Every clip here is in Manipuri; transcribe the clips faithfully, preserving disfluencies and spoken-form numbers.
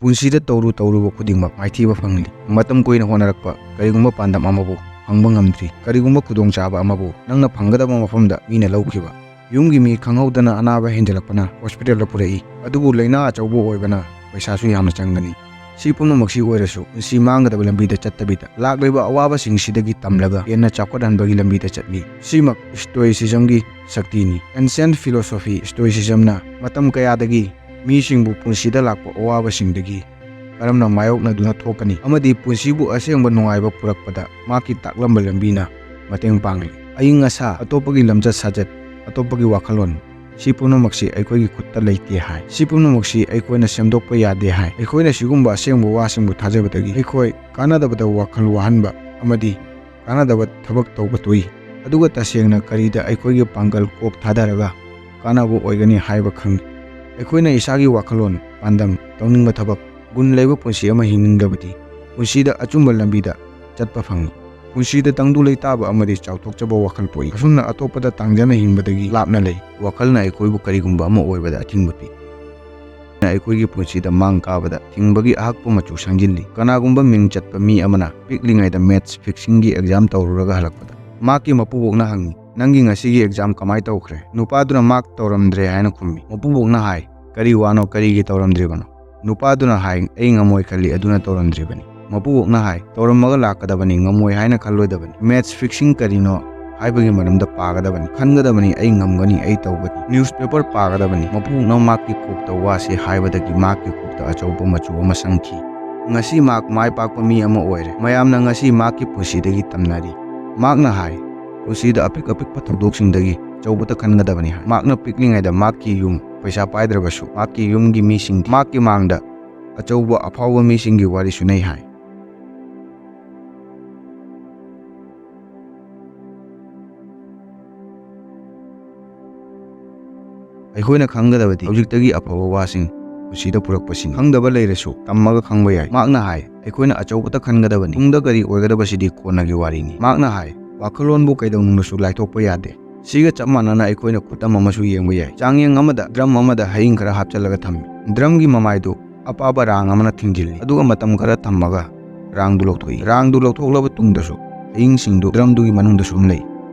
ꯄꯨꯟꯁꯤꯗ ꯇꯧꯔꯨ ꯇꯧꯔꯨꯕ ꯈꯨꯗꯤꯡꯃꯛ ꯃꯥꯏꯊꯤꯕ ꯐꯪꯂꯤ꯫ ꯃꯇꯝ ꯀꯨꯏꯅ ꯍꯣꯠꯅꯔꯛꯄ ꯀꯔꯤꯒꯨꯝꯕ ꯄꯥꯟꯗꯝ ꯑꯃꯕꯨ ꯐꯪꯕ ꯉꯝꯗ꯭ꯔꯤ꯫ ꯀꯔꯤꯒꯨꯝꯕ ꯈꯨꯗꯣꯡꯆꯥꯕ ꯑꯃꯕꯨ ꯅꯪꯅ ꯐꯪꯒꯗꯕ ꯃꯐꯝꯗ ꯃꯤꯅ ꯂꯧꯈꯤꯕ꯫ ꯌꯨꯝꯒꯤ ꯃꯤ ꯈꯪꯍꯧꯗꯅ ꯑꯅꯥꯕ ꯍꯦꯟꯖꯜꯂꯛꯄꯅ ꯍꯣꯁꯄꯤꯇꯥꯜꯗ ꯄꯨꯔꯛꯏ꯫ ꯑꯗꯨꯕꯨ ꯂꯥꯏꯅꯥ ꯑꯆꯧꯕ ꯑꯣꯏꯕꯅ ꯄꯩꯁꯥꯁꯨ ꯌꯥꯝꯅ ꯆꯪꯒꯅꯤ꯫ ꯁꯤ ꯄꯨꯝꯅꯃꯛꯁꯤ ꯑꯣꯏꯔꯁꯨ ꯄꯨꯟꯁꯤ ꯃꯥꯡꯒꯗꯕ ꯂꯝꯕꯤꯗ ꯆꯠꯇꯕꯤꯗ ꯂꯥꯛꯂꯤꯕ ꯑꯋꯥꯕꯁꯤꯡꯁꯤꯗꯒꯤ ꯇꯝꯂꯒ ꯍꯦꯟꯅ ꯆꯥꯎꯈꯠꯍꯟꯕꯒꯤ ꯂꯝꯕꯤꯗ ꯆꯠꯂꯤ꯫ ꯁꯤꯃꯛ Stoicismꯒꯤ ꯁꯛꯇꯤꯅꯤ꯫ Ancient philosophy Stoicismꯅ ꯃꯇꯝ ꯀꯌꯥꯗꯒꯤ ꯃꯤꯁꯤꯡꯕꯨ ꯄꯨꯟꯁꯤꯗ ꯂꯥꯛꯄ ꯑꯋꯥꯕꯁꯤꯡꯗꯒꯤ ꯀꯔꯝꯅ ꯃꯥꯌꯣꯛꯅꯗꯨꯅ ꯊꯣꯛꯀꯅꯤ ꯑꯃꯗꯤ ꯄꯨꯟꯁꯤꯕꯨ ꯑꯁꯦꯡꯕ ꯅꯨꯡꯉꯥꯏꯕ ꯄꯨꯔꯛꯄꯗ ꯃꯍꯥꯛꯀꯤ ꯇꯥꯛꯂꯝꯕ ꯂꯝꯕꯤꯅ ꯃꯇꯦꯡ ꯄꯥꯡꯂꯤ꯫ ꯑꯏꯪ ꯑꯁꯥ, ꯑꯇꯣꯞꯄꯒꯤ ꯂꯝꯆꯠ ꯁꯥꯖꯠ, ꯑꯇꯣꯞꯄꯒꯤ ꯋꯥꯈꯜꯂꯣꯟ, ꯁꯤ ꯄꯨꯝꯅꯃꯛꯁꯤ ꯑꯩꯈꯣꯏꯒꯤ ꯈꯨꯠꯇ ꯂꯩꯇꯦ ꯍꯥꯏ꯫ ꯁꯤ ꯄꯨꯝꯅꯃꯛꯁꯤ ꯑꯩꯈꯣꯏꯅ ꯁꯦꯝꯗꯣꯛꯄ ꯌꯥꯗꯦ ꯍꯥꯏ꯫ ꯑꯩꯈꯣꯏꯅ ꯁꯤꯒꯨꯝꯕ ꯑꯁꯦꯡꯕ ꯋꯥꯁꯤꯡꯕꯨ ꯊꯥꯖꯕꯗꯒꯤ ꯑꯩꯈꯣꯏ ꯀꯥꯟꯅꯗꯕꯗ ꯋꯥꯈꯜ ꯋꯥꯍꯟꯕ ꯑꯃꯗꯤ ꯀꯥꯟꯅꯗꯕ ꯊꯕꯛ ꯇꯧꯕ ꯇꯣꯛꯏ꯫ ꯑꯗꯨꯒ ꯇꯁꯦꯡꯅ ꯀꯔꯤꯗ ꯑꯩꯈꯣꯏꯒꯤ ꯄꯥꯡꯒꯜ ꯀꯣꯛ ꯊꯥꯗꯔꯒ ꯀꯥꯟꯅꯕ ꯑꯣꯏꯒꯅꯤ ꯍꯥꯏꯕ ꯈꯪꯏ꯫ ꯑꯩꯈꯣꯏꯅ ꯏꯁꯥꯒꯤ ꯋꯥꯈꯜꯂꯣꯟ, ꯄꯥꯟꯗꯝ, ꯇꯧꯅꯤꯡꯕ ꯊꯕꯛ, ꯒꯨꯟ ꯂꯩꯕ ꯄꯨꯟꯁꯤ ꯑꯃ ꯍꯤꯡꯅꯤꯡꯂꯕꯗꯤ ꯄꯨꯟꯁꯤꯗ ꯑꯆꯨꯝꯕ ꯂꯝꯕꯤꯗ ꯆꯠꯄ ꯐꯪꯏ꯫ ꯄꯨꯟꯁꯤꯗ ꯇꯪꯗꯨ ꯂꯩꯇꯥꯕ ꯑꯃꯗꯤ ꯆꯥꯎꯊꯣꯛꯆꯕ ꯋꯥꯈꯜ ꯄꯣꯛꯏ꯫ ꯑꯁꯨꯝꯅ ꯑꯇꯣꯞꯄꯗ ꯇꯥꯡꯖꯅ ꯍꯤꯡꯕꯗꯒꯤ ꯂꯥꯞꯅ ꯂꯩ꯫ ꯋꯥꯈꯜꯅ ꯑꯩꯈꯣꯏꯕꯨ ꯀꯔꯤꯒꯨꯝꯕ ꯑꯃ ꯑꯣꯏꯕꯗ ꯑꯊꯤꯡꯕ ꯄꯤ꯫ ꯑꯩꯈꯣꯏꯒꯤ ꯄꯨꯟꯁꯤꯗ ꯃꯥꯡ ꯀꯥꯕꯗ ꯍꯤꯡꯕꯒꯤ ꯑꯍꯛꯄ ꯃꯆꯨ ꯁꯪꯖꯤꯜꯂꯤ꯫ ꯀꯅꯥꯒꯨꯝꯕ ꯃꯤꯡ ꯆꯠꯄ ꯃꯤ ꯑꯃꯅ ꯄꯤꯛꯂꯤꯉꯩꯗ ꯃꯦꯊꯁ ꯐꯤꯛꯁꯤꯡꯒꯤ ꯑꯦꯛꯖꯥꯝ ꯇꯧꯔꯨꯔꯒ ꯍꯜꯂꯛꯄꯗ ꯃꯍꯥꯛꯀꯤ ꯃꯄꯨꯕꯣꯛꯅ ꯍꯪꯏ, "ꯅꯪꯒꯤ ꯉꯁꯤꯒꯤ ꯑꯦꯛꯖꯥꯝ ꯀꯃꯥꯏ ꯇꯧꯈ꯭ꯔꯦ?" ꯅꯨꯄꯥꯗꯨꯅ ꯃꯥꯔꯛ ꯇꯧꯔꯝꯗ꯭ꯔꯦ ꯍꯥꯏꯅ ꯈꯨꯝꯃꯤ꯫ ꯃꯄꯨꯕꯣꯛꯅ ꯍꯥꯏ, "ꯀꯔꯤ ꯋꯥꯅꯣ? ꯀꯔꯤꯒꯤ ꯇꯧꯔꯝꯗ꯭ꯔꯤꯕꯅꯣ?" ꯅꯨꯄꯥꯗꯨꯅ ꯍꯥꯏ, "ꯑꯩ ꯉꯝꯃꯣꯏ ꯈꯜꯂꯤ, ꯑꯗꯨꯅ ꯇꯧꯔꯝꯗ꯭ꯔꯤꯕꯅꯤ꯫" ꯃꯄꯨꯕꯣꯛꯅ ꯍꯥꯏ, "ꯇꯧꯔꯝꯃꯒ ꯂꯥꯛꯀꯗꯕꯅꯤ, ꯉꯝꯃꯣꯏ ꯍꯥꯏꯅ ꯈꯜꯂꯣꯏꯗꯕꯅꯤ꯫ ꯃꯦꯊꯁ ꯐꯤꯛꯁꯤꯡ ꯀꯔꯤꯅꯣ ꯍꯥꯏꯕꯒꯤ ꯃꯔꯝꯗ ꯄꯥꯒꯗꯕꯅꯤ, ꯈꯟꯒꯗꯕꯅꯤ, ꯑꯩ ꯉꯝꯒꯅꯤ, ꯑꯩ ꯇꯧꯒꯅꯤ꯫" ꯅ꯭ꯌꯨꯁꯄꯦꯄꯔ ꯄꯥꯒꯗꯕꯅꯤ꯫ ꯃꯄꯨꯕꯣꯛꯅ ꯃꯍꯥꯛꯀꯤ ꯀꯣꯛꯇ ꯋꯥꯁꯤ ꯍꯥꯏꯕꯗꯒꯤ ꯃꯍꯥꯛꯀꯤ ꯀꯣꯛꯇ ꯑꯆꯧꯕ ꯃꯆꯨ ꯑꯃ ꯁꯪꯈꯤ꯫ ꯉꯁꯤ ꯃꯍꯥꯛ ꯃꯥꯏ ꯄꯥꯛꯄ ꯃꯤ ꯑꯃ ꯑꯣꯏꯔꯦ꯫ ꯃꯌꯥꯝꯅ ꯉꯁꯤ ꯃꯍꯥꯛꯀꯤ ꯄꯨꯟꯁꯤꯗꯒꯤ ꯇꯝꯅꯔꯤ꯫ ꯃꯍꯥꯛꯅ ꯍꯥꯏ, "ꯄꯨꯟꯁꯤꯗ ꯑꯄꯤꯛ ꯑꯄꯤꯛꯄ ꯊꯧꯗꯣꯛꯁꯤꯡꯗꯒꯤ ꯑꯆꯧꯕꯇ ꯈꯟꯒꯗꯕꯅꯤ" ꯍꯥꯏ꯫ ꯃꯍꯥꯛꯅ ꯄꯤꯛꯂꯤꯉꯩꯗ ꯃꯍꯥꯛꯀꯤ ꯌꯨꯝ, ꯄꯩꯁꯥ ꯄꯥꯏꯗ꯭ꯔꯕꯁꯨ ꯃꯍꯥꯛꯀꯤ ꯌꯨꯝꯒꯤ ꯃꯤꯁꯤꯡ ꯃꯍꯥꯛꯀꯤ ꯃꯥꯡꯗ ꯑꯆꯧꯕ ꯑꯐꯥꯎꯕ ꯃꯤꯁꯤꯡꯒꯤ ꯋꯥꯔꯤ ꯁꯨꯅꯩ ꯍꯥꯏ꯫ ꯑꯩꯈꯣꯏꯅ ꯈꯪꯒꯗꯕꯗꯤ ꯍꯧꯖꯤꯛꯇꯒꯤ ꯑꯐꯕ ꯋꯥꯁꯤꯡ ꯄꯨꯟꯁꯤꯗ ꯄꯨꯔꯛꯄꯁꯤꯅꯤ꯫ ꯈꯪꯗꯕ ꯂꯩꯔꯁꯨ ꯇꯝꯃꯒ ꯈꯪꯕ ꯌꯥꯏ꯫ ꯃꯍꯥꯛꯅ ꯍꯥꯏ, "ꯑꯩꯈꯣꯏꯅ ꯑꯆꯧꯕꯇ ꯈꯟꯒꯗꯕꯅꯤ꯫ ꯇꯨꯡꯗ ꯀꯔꯤ ꯑꯣꯏꯒꯗꯕꯁꯤꯗꯤ ꯀꯣꯟꯅꯒꯤ ꯋꯥꯔꯤꯅꯤ꯫" ꯃꯍꯥꯛꯅ ꯍꯥꯏ, "ꯋꯥꯈꯜꯂꯣꯟꯕꯨ ꯀꯩꯗꯧꯅꯨꯡꯗꯁꯨ ꯂꯥꯏꯊꯣꯛꯄ ꯌꯥꯗꯦ꯫" ꯁꯤꯒ ꯆꯞ ꯃꯥꯟꯅꯅ ꯑꯩꯈꯣꯏꯅ ꯈꯨꯗꯝ ꯑꯃꯁꯨ ꯌꯦꯡꯕ ꯌꯥꯏ꯫ ꯆꯥꯡꯌꯦꯡ ꯑꯃꯗ ꯗ꯭ꯔꯝ ꯑꯃꯗ ꯍꯌꯤꯡ ꯈꯔ ꯍꯥꯞꯆꯤꯜꯂꯒ ꯊꯝꯃꯤ꯫ ꯗ꯭ꯔꯝꯒꯤ ꯃꯃꯥꯏꯗꯨ ꯑꯄꯥꯕ ꯔꯥꯡ ꯑꯃꯅ ꯊꯤꯡꯖꯤꯜꯂꯤ, ꯑꯗꯨꯒ ꯃꯇꯝ ꯈꯔ ꯊꯝꯃꯒ ꯔꯥꯡꯗꯨ ꯂꯧꯊꯣꯛꯏ꯫ ꯔꯥꯡꯗꯨ ꯂꯧꯊꯣꯛꯂꯕ ꯇꯨꯡꯗꯁꯨ ꯍꯌꯤꯡꯁꯤꯡꯗꯨ ꯗ꯭ꯔꯝꯗꯨꯒꯤ ꯃꯅꯨꯡꯗ ꯁꯨꯝ ꯂꯩ,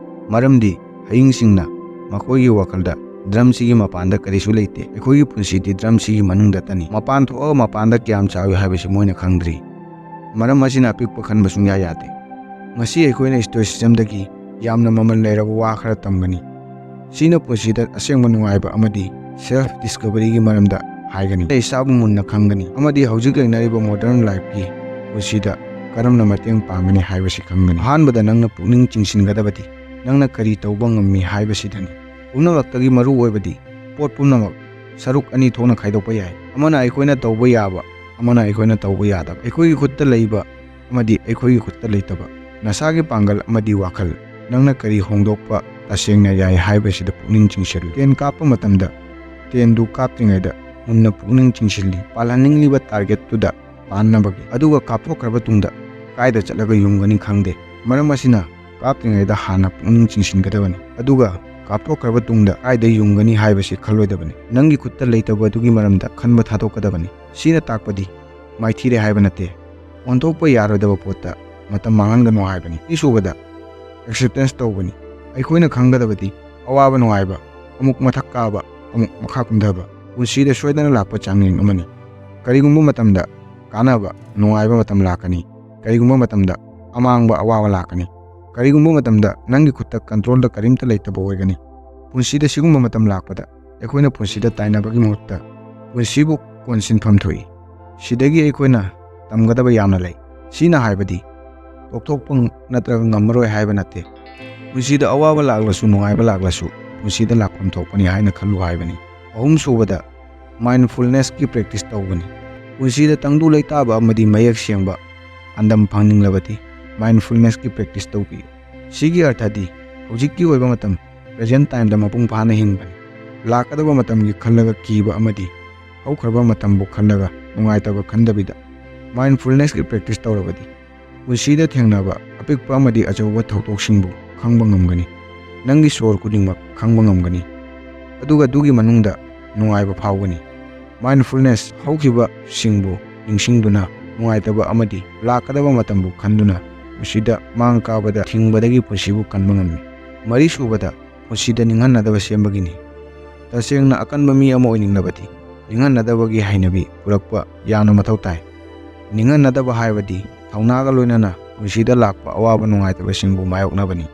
ꯃꯔꯝꯗꯤ ꯍꯌꯤꯡꯁꯤꯡꯅ ꯃꯈꯣꯏꯒꯤ ꯋꯥꯈꯜꯗ ꯗ꯭ꯔꯝꯁꯤꯒꯤ ꯃꯄꯥꯟꯗ ꯀꯔꯤꯁꯨ ꯂꯩꯇꯦ, ꯑꯩꯈꯣꯏꯒꯤ ꯄꯨꯟꯁꯤꯗꯤ ꯗ꯭ꯔꯝꯁꯤꯒꯤ ꯃꯅꯨꯡꯗꯇꯅꯤ꯫ ꯃꯄꯥꯟ ꯊꯣꯛꯑꯒ ꯃꯄꯥꯟꯗ ꯀꯌꯥꯝ ꯆꯥꯎꯏ ꯍꯥꯏꯕꯁꯤ ꯃꯣꯏꯅ ꯈꯪꯗ꯭ꯔꯤ꯫ ꯃꯔꯝ ꯑꯁꯤꯅ ꯑꯄꯤꯛꯄ ꯈꯟꯕ ꯁꯨꯡꯌꯥ ꯌꯥꯗꯦ꯫ ꯉꯁꯤ ꯑꯩꯈꯣꯏꯅ Stoicismꯗꯒꯤ ꯌꯥꯝꯅ ꯃꯃꯜ ꯂꯩꯔꯕ ꯋꯥ ꯈꯔ ꯇꯝꯒꯅꯤ꯫ ꯁꯤꯅ ꯄꯨꯟꯁꯤꯗ ꯑꯁꯦꯡꯕ ꯅꯨꯡꯉꯥꯏꯕ ꯑꯃꯗꯤ self discoveryꯒꯤ ꯃꯔꯝꯗ ꯍꯥꯏꯒꯅꯤ꯫ ꯑꯩꯅ ꯏꯁꯥꯕꯨ ꯃꯨꯟꯅ ꯈꯪꯒꯅꯤ ꯑꯃꯗꯤ ꯍꯧꯖꯤꯛ ꯂꯩꯅꯔꯤꯕ modern lifeꯀꯤ ꯄꯨꯟꯁꯤꯗ ꯀꯔꯝꯅ ꯃꯇꯦꯡ ꯄꯥꯡꯒꯅꯤ ꯍꯥꯏꯕꯁꯤ ꯈꯪꯒꯅꯤ꯫ ꯑꯍꯥꯟꯕꯗ ꯅꯪꯅ ꯄꯨꯛꯅꯤꯡ ꯆꯤꯡꯁꯤꯟꯒꯗꯕꯗꯤ ꯅꯪꯅ ꯀꯔꯤ ꯇꯧꯕ ꯉꯝꯃꯤ ꯍꯥꯏꯕꯁꯤꯗꯅꯤ꯫ ꯄꯨꯝꯅꯃꯛꯇꯒꯤ ꯃꯔꯨ ꯑꯣꯏꯕꯗꯤ ꯄꯣꯠ ꯄꯨꯝꯅꯃꯛ ꯁꯔꯨꯛ ꯑꯅꯤ ꯊꯣꯛꯅ ꯈꯥꯏꯗꯣꯛꯄ ꯌꯥꯏ꯫ ꯑꯃꯅ ꯑꯩꯈꯣꯏꯅ ꯇꯧꯕ ꯌꯥꯕ, ꯑꯃꯅ ꯑꯩꯈꯣꯏꯅ ꯇꯧꯕ ꯌꯥꯗꯕ꯫ ꯑꯩꯈꯣꯏꯒꯤ ꯈꯨꯠꯇ ꯂꯩꯕ ꯑꯃꯗꯤ ꯑꯩꯈꯣꯏꯒꯤ ꯈꯨꯠꯇ ꯂꯩꯇꯕ꯫ ꯅꯁꯥꯒꯤ ꯄꯥꯡꯒꯜ ꯑꯃꯗꯤ ꯋꯥꯈꯜ, ꯅꯪꯅ ꯀꯔꯤ ꯍꯣꯡꯗꯣꯛꯄ ꯇꯁꯦꯡꯅ ꯌꯥꯏ ꯍꯥꯏꯕꯁꯤꯗ ꯄꯨꯛꯅꯤꯡ ꯆꯤꯡꯁꯤꯜꯂꯨ꯫ ꯇꯦꯟ ꯀꯥꯞꯄ ꯃꯇꯝꯗ ꯇꯦꯟꯗꯨ ꯀꯥꯞꯇ꯭ꯔꯤꯉꯩꯗ ꯃꯨꯟꯅ ꯄꯨꯛꯅꯤꯡ ꯆꯤꯡꯁꯤꯜꯂꯤ꯫ ꯄꯥꯜꯍꯟꯅꯤꯡꯂꯤꯕ targetꯇꯨꯗ ꯄꯥꯟꯅꯕꯒꯤ꯫ ꯑꯗꯨꯒ ꯀꯥꯞꯊꯣꯛꯈ꯭ꯔꯕ ꯇꯨꯡꯗ ꯀꯥꯏꯗ ꯆꯠꯂꯒ ꯌꯨꯡꯒꯅꯤ ꯈꯪꯗꯦ꯫ ꯃꯔꯝ ꯑꯁꯤꯅ ꯀꯥꯞꯇ꯭ꯔꯤꯉꯩꯗ ꯍꯥꯟꯅ ꯄꯨꯛꯅꯤꯡ ꯆꯤꯡꯁꯤꯟꯒꯗꯕꯅꯤ꯫ ꯑꯗꯨꯒ ꯀꯥꯞꯊꯣꯛꯈ꯭ꯔꯕ ꯇꯨꯡꯗ ꯀꯥꯏꯗ ꯌꯨꯡꯒꯅꯤ ꯍꯥꯏꯕꯁꯤ ꯈꯜꯂꯣꯏꯗꯕꯅꯤ꯫ ꯅꯪꯒꯤ ꯈꯨꯠꯇ ꯂꯩꯇꯕ ꯑꯗꯨꯒꯤ ꯃꯔꯝꯗ ꯈꯟꯕ ꯊꯥꯗꯣꯛꯀꯗꯕꯅꯤ꯫ ꯁꯤꯅ ꯇꯥꯛꯄꯗꯤ ꯃꯥꯏꯊꯤꯔꯦ ꯍꯥꯏꯕ ꯅꯠꯇꯦ꯫ ꯑꯣꯟꯊꯣꯛꯄ ꯌꯥꯔꯣꯏꯗꯕ ꯄꯣꯠꯇ ꯃꯇꯝ ꯃꯥꯡꯍꯟꯒꯅꯨ ꯍꯥꯏꯕꯅꯤ꯫ ꯑꯅꯤꯁꯨꯕꯗ, acceptance ꯇꯧꯕꯅꯤ꯫ ꯑꯩꯈꯣꯏꯅ ꯈꯪꯒꯗꯕꯗꯤ ꯑꯋꯥꯕ ꯅꯨꯡꯉꯥꯏꯕ, ꯑꯃꯨꯛ ꯃꯊꯛ ꯀꯥꯕ, ꯑꯃꯨꯛ ꯃꯈꯥ ꯀꯨꯝꯊꯕ, ꯄꯨꯟꯁꯤꯗ ꯁꯣꯏꯗꯅ ꯂꯥꯛꯄ ꯆꯥꯡꯌꯦꯡ ꯑꯃꯅꯤ꯫ ꯀꯔꯤꯒꯨꯝꯕ ꯃꯇꯝꯗ ꯀꯥꯟꯅꯕ, ꯅꯨꯡꯉꯥꯏꯕ ꯃꯇꯝ ꯂꯥꯛꯀꯅꯤ꯫ ꯀꯔꯤꯒꯨꯝꯕ ꯃꯇꯝꯗ ꯑꯃꯥꯡꯕ, ꯑꯋꯥꯕ ꯂꯥꯛꯀꯅꯤ꯫ ꯀꯔꯤꯒꯨꯝꯕ ꯃꯇꯝꯗ ꯅꯪꯒꯤ ꯈꯨꯠꯇ controlꯗ ꯀꯔꯤꯝꯇ ꯂꯩꯇꯕ ꯑꯣꯏꯒꯅꯤ꯫ ꯄꯨꯟꯁꯤꯗ ꯁꯤꯒꯨꯝꯕ ꯃꯇꯝ ꯂꯥꯛꯄꯗ ꯑꯩꯈꯣꯏꯅ ꯄꯨꯟꯁꯤꯗ ꯇꯥꯏꯅꯕꯒꯤ ꯃꯍꯨꯠꯇ ꯄꯨꯟꯁꯤꯕꯨ ꯀꯣꯟꯁꯤꯟꯐꯝ ꯊꯣꯛꯏ꯫ ꯁꯤꯗꯒꯤ ꯑꯩꯈꯣꯏꯅ ꯇꯝꯒꯗꯕ ꯌꯥꯝꯅ ꯂꯩ꯫ ꯁꯤꯅ ꯍꯥꯏꯕꯗꯤ ꯇꯣꯛꯊꯣꯛꯄ ꯅꯠꯇ꯭ꯔꯒ ꯉꯝꯃꯔꯣꯏ ꯍꯥꯏꯕ ꯅꯠꯇꯦ꯫ ꯄꯨꯟꯁꯤꯗ ꯑꯋꯥꯕ ꯂꯥꯛꯂꯁꯨ, ꯅꯨꯡꯉꯥꯏꯕ ꯂꯥꯛꯂꯁꯨ, ꯄꯨꯟꯁꯤꯗ ꯂꯥꯛꯐꯝ ꯊꯣꯛꯄꯅꯤ ꯍꯥꯏꯅ ꯈꯜꯂꯨ ꯍꯥꯏꯕꯅꯤ꯫ ꯑꯍꯨꯝꯁꯨꯕꯗ, mindfulnessꯀꯤ practice ꯇꯧꯕꯅꯤ꯫ ꯄꯨꯟꯁꯤꯗ ꯇꯪꯗꯨ ꯂꯩꯇꯥꯕ ꯑꯃꯗꯤ ꯃꯌꯦꯛ ꯁꯦꯡꯕ ꯄꯥꯟꯗꯝ ꯐꯪꯅꯤꯡꯂꯕꯗꯤ mindfulnessꯀꯤ practice ꯇꯧꯕꯤꯌꯨ꯫ ꯁꯤꯒꯤ ꯑꯔꯊꯗꯤ ꯍꯧꯖꯤꯛꯀꯤ ꯑꯣꯏꯕ ꯃꯇꯝ, present timeꯗ ꯃꯄꯨꯡ ꯐꯥꯅ ꯍꯤꯡꯕꯅꯤ꯫ ꯂꯥꯛꯀꯗꯕ ꯃꯇꯝꯒꯤ ꯈꯜꯂꯒ ꯀꯤꯕ ꯑꯃꯗꯤ ꯍꯧꯈ꯭ꯔꯕ ꯃꯇꯝꯕꯨ ꯈꯜꯂꯒ ꯅꯨꯡꯉꯥꯏꯇꯕ ꯈꯟꯗꯕꯤꯗ mindfulnessꯀꯤ practice ꯇꯧꯔꯕꯗꯤ ꯄꯨꯟꯁꯤꯗ ꯊꯦꯡꯅꯕ ꯑꯄꯤꯛꯄ ꯑꯃꯗꯤ ꯑꯆꯧꯕ ꯊꯧꯗꯣꯛꯁꯤꯡꯕꯨ ꯈꯪꯕ ꯉꯝꯒꯅꯤ꯫ ꯅꯪꯒꯤ ꯁꯣꯔ ꯈꯨꯗꯤꯡꯃꯛ ꯈꯪꯕ ꯉꯝꯒꯅꯤ꯫ ꯑꯗꯨꯒ ꯑꯗꯨꯒꯤ ꯃꯅꯨꯡꯗ ꯅꯨꯡꯉꯥꯏꯕ ꯐꯥꯎꯒꯅꯤ꯫ Mindfulness ꯍꯧꯈꯤꯕꯁꯤꯡꯕꯨ ꯅꯤꯡꯁꯤꯡꯗꯨꯅ ꯅꯨꯡꯉꯥꯏꯇꯕ ꯑꯃꯗꯤ ꯂꯥꯛꯀꯗꯕ ꯃꯇꯝꯕꯨ ꯈꯟꯗꯨꯅ ꯃꯁꯤꯗ ꯃꯥꯡ ꯀꯥꯕꯗ ꯊꯤꯡꯕꯗꯒꯤ ꯄꯨꯟꯁꯤꯕꯨ ꯀꯟꯕ ꯉꯝꯃꯤ꯫ ꯃꯔꯤꯁꯨꯕꯗ, ꯄꯨꯟꯁꯤꯗ ꯅꯤꯡꯍꯟꯅꯗꯕ ꯁꯦꯝꯕꯒꯤꯅꯤ꯫ ꯇꯁꯦꯡꯅ ꯑꯀꯟꯕ ꯃꯤ ꯑꯃ ꯑꯣꯏꯅꯤꯡꯂꯕꯗꯤ ꯅꯤꯡꯍꯟꯅꯗꯕꯒꯤ ꯍꯩꯅꯕꯤ ꯄꯨꯔꯛꯄ ꯌꯥꯝꯅ ꯃꯊꯧ ꯇꯥꯏ꯫ ꯅꯤꯡꯍꯟꯅꯗꯕ ꯍꯥꯏꯕꯗꯤ ꯊꯧꯅꯥꯒ ꯂꯣꯏꯅꯅ ꯄꯨꯟꯁꯤꯗ ꯂꯥꯛꯄ ꯑꯋꯥꯕ ꯅꯨꯡꯉꯥꯏꯇꯕꯁꯤꯡꯕꯨ ꯃꯥꯌꯣꯛꯅꯕꯅꯤ꯫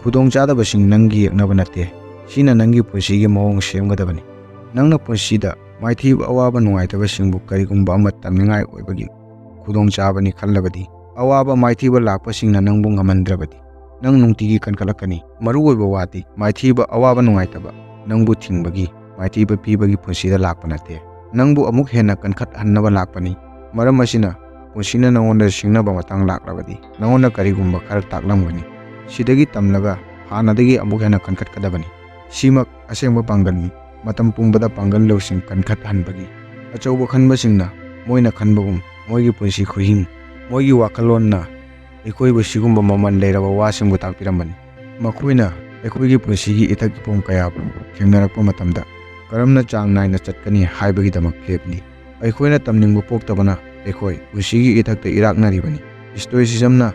ꯈꯨꯗꯣꯡꯆꯥꯗꯕꯁꯤꯡ ꯅꯪꯒꯤ ꯌꯦꯛꯅꯕ ꯅꯠꯇꯦ꯫ ꯁꯤꯅ ꯅꯪꯒꯤ ꯄꯨꯟꯁꯤꯒꯤ ꯃꯑꯣꯡ ꯁꯦꯝꯒꯗꯕꯅꯤ꯫ ꯅꯪꯅ ꯄꯨꯟꯁꯤꯗ ꯃꯥꯏꯊꯤꯕ ꯑꯋꯥꯕ ꯅꯨꯡꯉꯥꯏꯇꯕꯁꯤꯡꯕꯨ ꯀꯔꯤꯒꯨꯝꯕ ꯑꯃ ꯇꯝꯅꯤꯡꯉꯥꯏ ꯑꯣꯏꯕꯒꯤ ꯈꯨꯗꯣꯡꯆꯥꯕꯅꯤ ꯈꯜꯂꯕꯗꯤ, ꯑꯋꯥꯕ ꯃꯥꯏꯊꯤꯕ ꯂꯥꯛꯄꯁꯤꯡꯅ ꯅꯪꯕꯨ ꯉꯝꯍꯟꯗ꯭ꯔꯕꯗꯤ, ꯅꯪ ꯅꯨꯡꯇꯤꯒꯤ ꯀꯟꯈꯠꯂꯛꯀꯅꯤ꯫ ꯃꯔꯨꯑꯣꯏꯕ ꯋꯥꯗꯤ, ꯃꯥꯏꯊꯤꯕ ꯑꯋꯥꯕ ꯅꯨꯡꯉꯥꯏꯇꯕ ꯅꯪꯕꯨ ꯊꯤꯡꯕꯒꯤ, ꯃꯥꯏꯊꯤꯕ ꯄꯤꯕꯒꯤ ꯄꯨꯟꯁꯤꯗ ꯂꯥꯛꯄ ꯅꯠꯇꯦ꯫ ꯅꯪꯕꯨ ꯑꯃꯨꯛ ꯍꯦꯟꯅ ꯀꯟꯈꯠꯍꯟꯅꯕ ꯂꯥꯛꯄꯅꯤ꯫ ꯃꯔꯝ ꯑꯁꯤꯅ, ꯄꯨꯟꯁꯤꯅ ꯅꯉꯣꯟꯗ ꯁꯤꯡꯅꯕ ꯃꯇꯥꯡ ꯂꯥꯛꯂꯕꯗꯤ, ꯅꯉꯣꯟꯗ ꯀꯔꯤꯒꯨꯝꯕ ꯈꯔ ꯇꯥꯛꯂꯝꯒꯅꯤ꯫ ꯁꯤꯗꯒꯤ ꯇꯝꯂꯒ ꯍꯥꯟꯅꯗꯒꯤ ꯑꯃꯨꯛ ꯍꯦꯟꯅ ꯀꯟꯈꯠꯀꯗꯕꯅꯤ꯫ ꯁꯤꯃꯛ ꯑꯁꯦꯡꯕ ꯄꯥꯡꯒꯜꯅꯤ꯫ ꯃꯇꯝ ꯄꯨꯝꯕꯗ ꯄꯥꯡꯒꯜ ꯂꯧꯁꯤꯡ ꯀꯟꯈꯠꯍꯟꯕꯒꯤ꯫ ꯑꯆꯧꯕ ꯈꯟꯕꯁꯤꯡꯅ ꯃꯣꯏꯅ ꯈꯟꯕꯒꯨꯝ ꯃꯣꯏꯒꯤ ꯄꯨꯟꯁꯤ ꯈꯨꯍꯤꯡ, ꯃꯣꯏꯒꯤ ꯋꯥꯈꯜꯂꯣꯟꯅ ꯑꯩꯈꯣꯏꯕꯨ ꯁꯤꯒꯨꯝꯕ ꯃꯃꯜ ꯂꯩꯔꯕ ꯋꯥꯁꯤꯡꯕꯨ ꯇꯥꯛꯄꯤꯔꯝꯕꯅꯤ꯫ ꯃꯈꯣꯏꯅ ꯑꯩꯈꯣꯏꯒꯤ ꯄꯨꯟꯁꯤꯒꯤ ꯏꯊꯛ ꯏꯄꯣꯝ ꯀꯌꯥꯕꯨ ꯊꯦꯡꯅꯔꯛꯄ ꯃꯇꯝꯗ ꯀꯔꯝꯅ ꯆꯥꯡ ꯅꯥꯏꯅ ꯆꯠꯀꯅꯤ ꯍꯥꯏꯕꯒꯤꯗꯃꯛ ꯂꯦꯞꯂꯤ꯫ ꯑꯩꯈꯣꯏꯅ ꯇꯝꯅꯤꯡꯕ ꯄꯣꯛꯇꯕꯅ ꯑꯩꯈꯣꯏ ꯄꯨꯟꯁꯤꯒꯤ ꯏꯊꯛꯇ ꯏꯔꯥꯛꯅꯔꯤꯕꯅꯤ꯫ Stoicismꯅ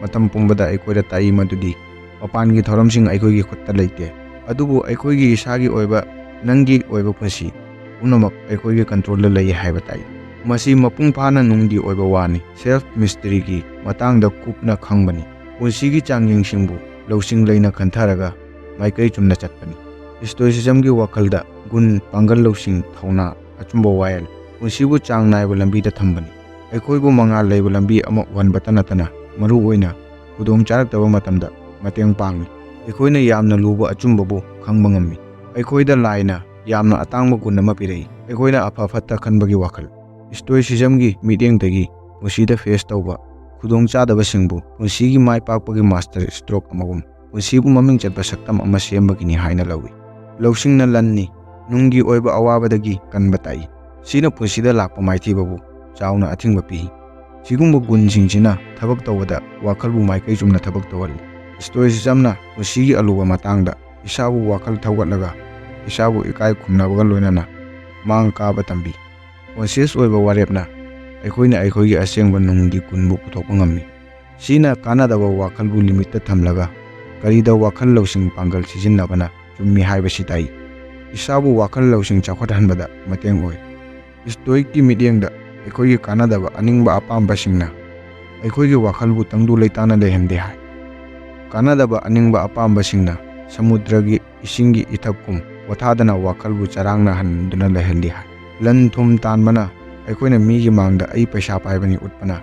ꯃꯇꯝ ꯄꯨꯝꯕꯗ ꯑꯩꯈꯣꯏꯗ ꯇꯥꯛꯏ ꯃꯗꯨꯗꯤ ꯃꯄꯥꯟꯒꯤ ꯊꯧꯔꯝꯁꯤꯡ ꯑꯩꯈꯣꯏꯒꯤ ꯈꯨꯠꯇ ꯂꯩꯇꯦ, ꯑꯗꯨꯕꯨ ꯑꯩꯈꯣꯏꯒꯤ ꯏꯁꯥꯒꯤ ꯑꯣꯏꯕ, ꯅꯪꯒꯤ ꯑꯣꯏꯕ ꯄꯨꯟꯁꯤ ꯄꯨꯝꯅꯃꯛ ꯑꯩꯈꯣꯏꯒꯤ controlꯗ ꯂꯩ ꯍꯥꯏꯕ ꯇꯥꯛꯏ꯫ ꯃꯁꯤ ꯃꯄꯨꯡ ꯐꯥꯅ ꯅꯨꯡꯒꯤ ꯑꯣꯏꯕ ꯋꯥꯅꯤ꯫ Self masteryꯒꯤ ꯃꯇꯥꯡꯗ ꯀꯨꯞꯅ ꯈꯪꯕꯅꯤ꯫ ꯄꯨꯟꯁꯤꯒꯤ ꯆꯥꯡꯌꯦꯡꯁꯤꯡꯕꯨ ꯂꯧꯁꯤꯡ ꯂꯩꯅ ꯈꯟꯊꯔꯒ ꯃꯥꯏꯀꯩ ꯆꯨꯝꯅ ꯆꯠꯄꯅꯤ꯫ Stoicismꯒꯤ ꯋꯥꯈꯜꯗ ꯒꯨꯟ, ꯄꯥꯡꯒꯜ, ꯂꯧꯁꯤꯡ, ꯊꯧꯅꯥ, ꯑꯆꯨꯝꯕ ꯋꯥꯌꯦꯜ, ꯄꯨꯟꯁꯤꯕꯨ ꯆꯥꯡ ꯅꯥꯏꯕ ꯂꯝꯕꯤꯗ ꯊꯝꯕꯅꯤ꯫ ꯑꯩꯈꯣꯏꯕꯨ ꯃꯉꯥꯜ ꯂꯩꯕ ꯂꯝꯕꯤ ꯑꯃ ꯎꯍꯟꯕꯇ ꯅꯠꯇꯅ, ꯃꯔꯨ ꯑꯣꯏꯅ ꯈꯨꯗꯣꯡ ꯆꯥꯔꯛꯇꯕ ꯃꯇꯝꯗ ꯃꯇꯦꯡ ꯄꯥꯡꯏ꯫ ꯑꯩꯈꯣꯏꯅ ꯌꯥꯝꯅ ꯂꯨꯕ ꯑꯆꯨꯝꯕꯕꯨ ꯈꯪꯕ ꯉꯝꯃꯤ꯫ ꯑꯩꯈꯣꯏꯗ ꯂꯥꯏꯅ ꯌꯥꯝꯅ ꯑꯇꯥꯡꯕ ꯒꯨꯟ ꯑꯃ ꯄꯤꯔꯛꯏ꯫ ꯑꯩꯈꯣꯏꯅ ꯑꯐ ꯐꯠꯇ ꯈꯟꯕꯒꯤ ꯋꯥꯈꯜ꯫ Stoicismꯒꯤ ꯃꯤꯠꯌꯦꯡꯗꯒꯤ ꯄꯨꯟꯁꯤꯗ face ꯇꯧꯕ ꯈꯨꯗꯣꯡꯆꯥꯗꯕꯁꯤꯡꯕꯨ ꯄꯨꯟꯁꯤꯒꯤ ꯃꯥꯏ ꯄꯥꯛꯄꯒꯤ master stroke ꯑꯃꯒꯨꯝ ꯄꯨꯟꯁꯤꯕꯨ ꯃꯃꯤꯡ ꯆꯠꯄ ꯁꯛꯇꯝ ꯑꯃ ꯁꯦꯝꯕꯒꯤꯅꯤ ꯍꯥꯏꯅ ꯂꯧꯏ꯫ ꯂꯧꯁꯤꯡꯅ ꯂꯟꯅꯤ꯫ ꯅꯨꯡꯒꯤ ꯑꯣꯏꯕ ꯑꯋꯥꯕꯗꯒꯤ ꯀꯟꯕ ꯇꯥꯛꯏ꯫ ꯁꯤꯅ ꯄꯨꯟꯁꯤꯗ ꯂꯥꯛꯄ ꯃꯥꯏꯊꯤꯕꯕꯨ ꯆꯥꯎꯅ ꯑꯊꯤꯡꯕ ꯄꯤ꯫ ꯁꯤꯒꯨꯝꯕ ꯒꯨꯟꯁꯤꯡꯁꯤꯅ ꯊꯕꯛ ꯇꯧꯕꯗ ꯋꯥꯈꯜꯕꯨ ꯃꯥꯏꯀꯩ ꯆꯨꯝꯅ ꯊꯕꯛ ꯇꯧꯍꯜꯂꯤ꯫ Stoicismꯅ ꯄꯨꯟꯁꯤꯒꯤ ꯑꯂꯨꯕ ꯃꯇꯥꯡꯗ ꯏꯁꯥꯕꯨ ꯋꯥꯈꯜ ꯊꯧꯒꯠꯂꯒ ꯏꯁꯥꯕꯨ ꯏꯀꯥꯏ ꯈꯨꯝꯅꯕꯒ ꯂꯣꯏꯅꯅ ꯃꯥꯡ ꯀꯥꯕ ꯇꯝꯕꯤ꯫ Conscious ꯑꯣꯏꯕ ꯋꯥꯔꯦꯞꯅ ꯑꯩꯈꯣꯏꯅ ꯑꯩꯈꯣꯏꯒꯤ ꯑꯁꯦꯡꯕ ꯅꯨꯡꯒꯤ ꯒꯨꯟꯕꯨ ꯄꯨꯊꯣꯛꯄ ꯉꯝꯃꯤ꯫ ꯁꯤꯅ ꯀꯥꯟꯅꯗꯕ ꯋꯥꯈꯜꯕꯨ limit ꯇ ꯊꯝꯂꯒ ꯀꯔꯤꯗ ꯋꯥꯈꯜ ꯂꯧꯁꯤꯡ ꯄꯥꯡꯒꯜ ꯁꯤꯖꯤꯟꯅꯕꯅ ꯆꯨꯝꯃꯤ ꯍꯥꯏꯕꯁꯤ ꯇꯥꯛꯏ꯫ ꯏꯁꯥꯕꯨ ꯋꯥꯈꯜ ꯂꯧꯁꯤꯡ ꯆꯥꯎꯈꯠꯍꯟꯕꯗ ꯃꯇꯦꯡ ꯑꯣꯏ꯫ Stoic ꯀꯤ ꯃꯤꯠꯌꯦꯡꯗ ꯑꯩꯈꯣꯏꯒꯤ ꯀꯥꯟꯅꯗꯕ ꯑꯅꯤꯡꯕ ꯑꯄꯥꯝꯕꯁꯤꯡꯅ ꯑꯩꯈꯣꯏꯒꯤ ꯋꯥꯈꯜꯕꯨ ꯇꯪꯗꯨ ꯂꯩꯇꯥꯅ ꯂꯩꯍꯟꯗꯦ ꯍꯥꯏ꯫ ꯀꯥꯟꯅꯗꯕ ꯑꯅꯤꯡꯕ ꯑꯄꯥꯝꯕꯁꯤꯡꯅ ꯁꯃꯨꯗ꯭ꯔꯒꯤ ꯏꯁꯤꯡꯒꯤ ꯏꯊꯛꯀꯨꯝ ꯄꯣꯊꯥꯗꯅ ꯋꯥꯈꯜꯕꯨ ꯆꯔꯥꯡꯅꯍꯟꯗꯨꯅ ꯂꯩꯍꯜꯂꯤ ꯍꯥꯏ꯫ ꯂꯟ ꯊꯨꯝ ꯇꯥꯟꯕꯅ ꯑꯩꯈꯣꯏꯅ ꯃꯤꯒꯤ ꯃꯥꯡꯗ ꯑꯩ ꯄꯩꯁꯥ ꯄꯥꯏꯕꯅꯤ ꯎꯠꯄꯅ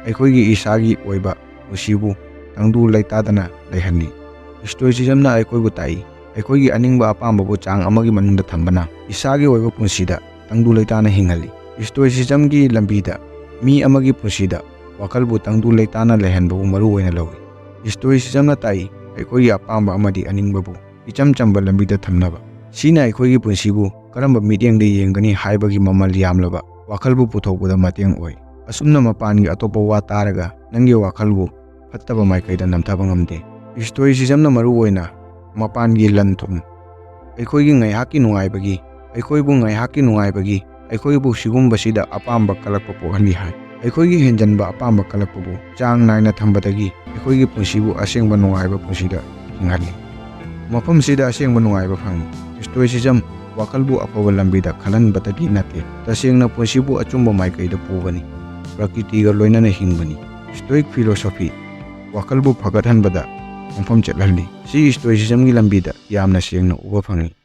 ꯑꯩꯈꯣꯏꯒꯤ ꯏꯁꯥꯒꯤ ꯑꯣꯏꯕ ꯄꯨꯟꯁꯤꯕꯨ ꯇꯪꯗꯨ ꯂꯩꯇꯥꯗꯅ ꯂꯩꯍꯜꯂꯤ꯫ Stoicism ꯅ ꯑꯩꯈꯣꯏꯕꯨ ꯇꯥꯛꯏ, ꯑꯩꯈꯣꯏꯒꯤ ꯑꯅꯤꯡꯕ ꯑꯄꯥꯝꯕꯕꯨ ꯆꯥꯡ ꯑꯃꯒꯤ ꯃꯅꯨꯡꯗ ꯊꯝꯕꯅ ꯏꯁꯥꯒꯤ ꯑꯣꯏꯕ ꯄꯨꯟꯁꯤꯗ ꯇꯪꯗꯨ ꯂꯩꯇꯥꯅ ꯍꯤꯡꯍꯜꯂꯤ꯫ Stoicism ꯒꯤ ꯂꯝꯕꯤꯗ ꯃꯤ ꯑꯃꯒꯤ ꯄꯨꯟꯁꯤꯗ ꯋꯥꯈꯜꯕꯨ ꯇꯪꯗꯨ ꯂꯩꯇꯥꯅ ꯂꯩꯍꯟꯕꯕꯨ ꯃꯔꯨ ꯑꯣꯏꯅ ꯂꯧꯏ꯫ Stoicism ꯅ ꯇꯥꯛꯏ, ꯑꯩꯈꯣꯏꯒꯤ ꯑꯄꯥꯝꯕ ꯑꯃꯗꯤ ꯑꯅꯤꯡꯕꯕꯨ ꯏꯆꯝ ꯆꯝꯕ ꯂꯝꯕꯤꯗ ꯊꯝꯅꯕ꯫ ꯁꯤꯅ ꯑꯩꯈꯣꯏꯒꯤ ꯄꯨꯟꯁꯤꯕꯨ ꯀꯔꯝꯕ ꯃꯤꯠꯌꯦꯡꯗ ꯌꯦꯡꯒꯅꯤ ꯍꯥꯏꯕꯒꯤ ꯃꯃꯜ ꯌꯥꯝꯂꯕ ꯋꯥꯈꯜꯕꯨ ꯄꯨꯊꯣꯛꯄꯗ ꯃꯇꯦꯡ ꯑꯣꯏ꯫ ꯑꯁꯨꯝꯅ ꯃꯄꯥꯟꯒꯤ ꯑꯇꯣꯞꯄ ꯋꯥ ꯇꯥꯔꯒ ꯅꯪꯒꯤ ꯋꯥꯈꯜꯕꯨ ꯐꯠꯇꯕ ꯃꯥꯏꯀꯩꯗ ꯅꯝꯊꯕ ꯉꯝꯗꯦ꯫ Stoicism ꯅ ꯃꯔꯨ ꯑꯣꯏꯅ ꯃꯄꯥꯟꯒꯤ ꯂꯟ ꯊꯨꯝ, ꯑꯩꯈꯣꯏꯒꯤ ꯉꯥꯏꯍꯥꯛꯀꯤ ꯅꯨꯡꯉꯥꯏꯕꯒꯤ, ꯑꯩꯈꯣꯏꯕꯨ ꯉꯥꯏꯍꯥꯛꯀꯤ ꯅꯨꯡꯉꯥꯏꯕꯒꯤ, ꯑꯩꯈꯣꯏꯕꯨ ꯁꯤꯒꯨꯝꯕꯁꯤꯗ ꯑꯄꯥꯝꯕ ꯀꯜꯂꯛꯄ ꯄꯣꯛꯍꯜꯂꯤ ꯍꯥꯏ꯫ ꯑꯩꯈꯣꯏꯒꯤ ꯍꯦꯟꯖꯟꯕ ꯑꯄꯥꯝꯕ ꯀꯜꯂꯛꯄꯕꯨ ꯆꯥꯡ ꯅꯥꯏꯅ ꯊꯝꯕꯗꯒꯤ ꯑꯩꯈꯣꯏꯒꯤ ꯄꯨꯟꯁꯤꯕꯨ ꯑꯁꯦꯡꯕ ꯅꯨꯡꯉꯥꯏꯕ ꯄꯨꯟꯁꯤꯗ ꯍꯤꯡꯍꯜꯂꯤ꯫ ꯃꯐꯝꯁꯤꯗ ꯑꯁꯦꯡꯕ ꯅꯨꯡꯉꯥꯏꯕ ꯐꯪꯏ꯫ Stoicism ꯋꯥꯈꯜꯕꯨ ꯑꯐꯕ ꯂꯝꯕꯤꯗ ꯈꯜꯍꯟꯕꯗꯒꯤ ꯅꯠꯇꯦ, ꯇꯁꯦꯡꯅ ꯄꯨꯟꯁꯤꯕꯨ ꯑꯆꯨꯝꯕ ꯃꯥꯏꯀꯩꯗ ꯄꯨꯕꯅꯤ, ꯄ꯭ꯔꯀ꯭ꯔꯤꯇꯤꯒ ꯂꯣꯏꯅꯅ ꯍꯤꯡꯕꯅꯤ꯫ Stoic philosophy ꯋꯥꯈꯜꯕꯨ ꯐꯒꯠꯍꯟꯕꯗ ꯈꯣꯡꯐꯝ ꯆꯠꯍꯜꯂꯤ꯫ ꯁꯤ Stoicism ꯒꯤ ꯂꯝꯕꯤꯗ ꯌꯥꯝꯅ ꯁꯦꯡꯅ ꯎꯕ ꯐꯪꯏ꯫